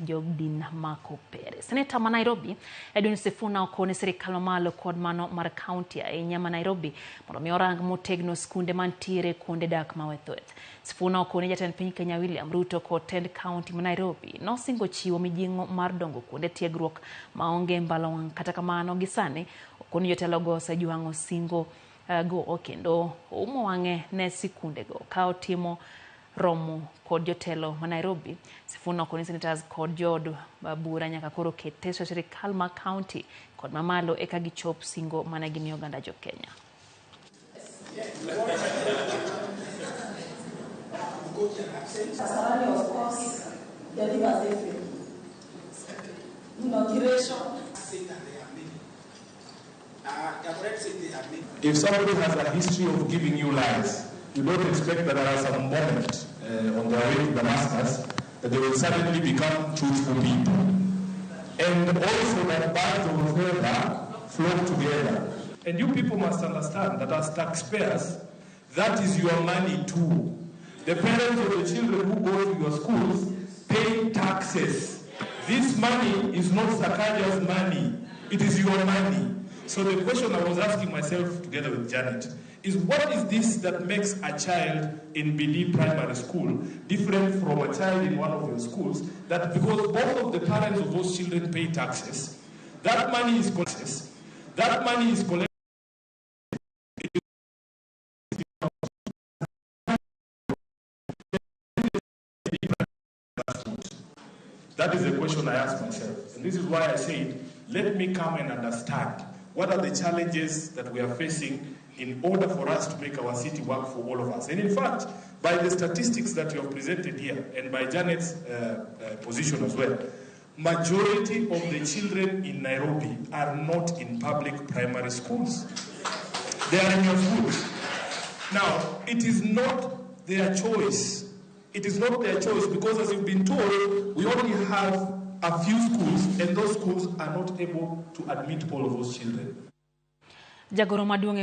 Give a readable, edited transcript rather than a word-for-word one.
jodin ma Kopere. Seneta ma Nairobi Edwin Sifuna okone sirikal mamalo kod mano mar kaunti ahinya ma Nairobi mondo mi orang motegno skunde mantiere kuonde dak mawethweth. Sifuna okone jatend piny Kenya William Ruto kod tend kaunti ma Nairobi nosingo chiwo mijing'o mar dongo kuonde tiegruok maonge mbalo wang'. Kata kamano gi sani okoni jotelogo osejwang'o singo go kendo oumo wang'e ne sikundego ka otimo romo kod jotelo ma Nairobi. Sifuna okoni senators kod jood bura nyaka koro ket teso e sirikal ma kaunti kod mamalo eka gichop singo mane gimiyo oganda jo Kenya. Kasarani, of course, delivers everything. Inauguration. Say that there are many. Dagoretti said there are many. If somebody has a history of giving you lies, you don't expect that there are some moment on their way to Damascus that they will suddenly become truthful people. And also that birds of a feather flock together. And you people must understand that as taxpayers, that is your money too. The parents of the children who go to your schools pay taxes. This money is not Sakaja's money, it is your money. So the question I was asking myself together with Janet is, what is this that makes a child in BD primary school different from a child in one of your schools? That because both of the parents of those children pay taxes, that money is collected. That money is collected. That is the question I ask myself. And this is why I said, let me come and understand what are the challenges that we are facing in order for us to make our city work for all of us. And in fact, by the statistics that you have presented here, and by Janet's position as well, majority of the children in Nairobi are not in public primary schools. They are in your schools. Now, it is not their choice. It is not their choice because, as you've been told, we only have a few schools, and those schools are not able to admit all of those children. Jagoro maduong' e